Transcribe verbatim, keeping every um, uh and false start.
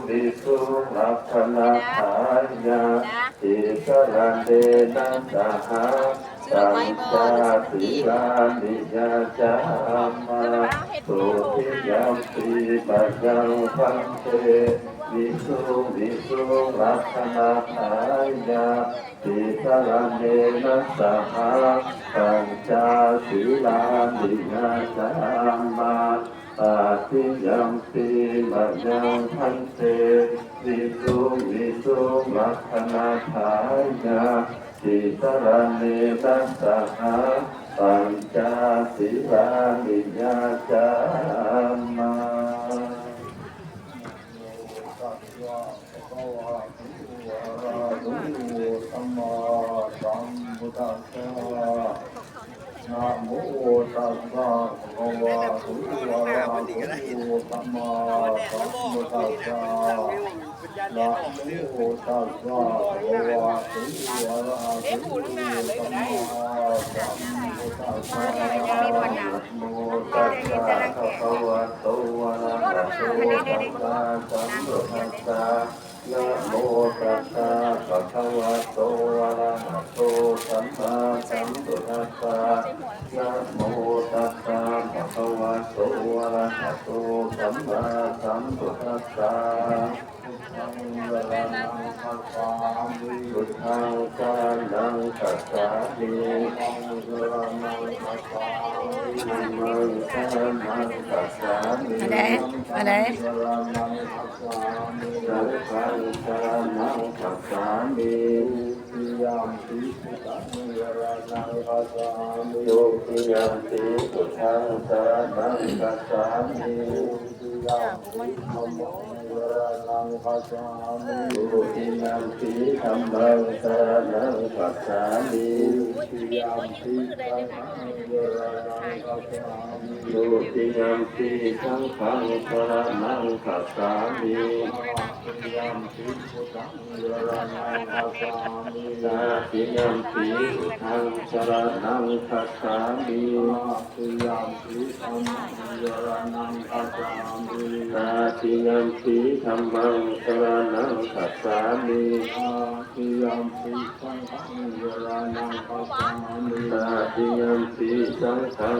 visuṃ rakkhaṇatthāya tisaraṇena saha pañca sīlāni yācāma. Dutiyampi mayaṃ bhante visuṃ visuṃ rakkhaṇatthāya tisaraṇena saha pañca sīlāni yācāma. Tatiyampi mayaṃ bhante visuṃ visuṃ rakkhaṇatthāya tisaraṇena saha pañca sīlāni yācāma. Namo tassa bhagavato arahato sammāsambuddhassa. Namo tassa bhagavato arahato sammāsambuddhassa. Namo tassa bhagavato arahato sammāsambuddhassa. Namo tassa bhagavato arahato sammāsambuddhassa. Namo tassa bhagavato arahato sammāsambuddhassa. Namo tassa bhagavato arahato sammāsambuddhassa. Buddhaṃ saraṇaṃ gacchāmi. Buddhaṃ saraṇaṃ gacchāmi. Dhammaṃ saraṇaṃ gacchāmi. Dhammaṃ saraṇaṃ gacchāmi. อะไร อะไร Saṅghaṃ saraṇaṃ gacchāmi. Dutiyampi buddhaṃ saraṇaṃ gacchāmi. Dutiyampi buddhaṃ saraṇaṃ gacchāmi. Dutiyampi dhammaṃ saraṇaṃ gacchāmi. Dutiyampi dhammaṃ saraṇaṃ gacchāmi. Dutiyampi saṅghaṃ saraṇaṃ gacchāmi. Dutiyampi saṅghaṃ saraṇaṃ gacchāmi. Tatiyampi buddhaṃ saraṇaṃ gacchāmi. Tatiyampi buddhaṃ saraṇaṃ gacchāmi. Tatiyampi dhammaṃ saraṇaṃ gacchāmi. Tatiyampi dhammaṃ saraṇaṃ gacchāmi. Tatiyampi saṅghaṃ saraṇaṃ gacchāmi. Tatiyampi saṅghaṃ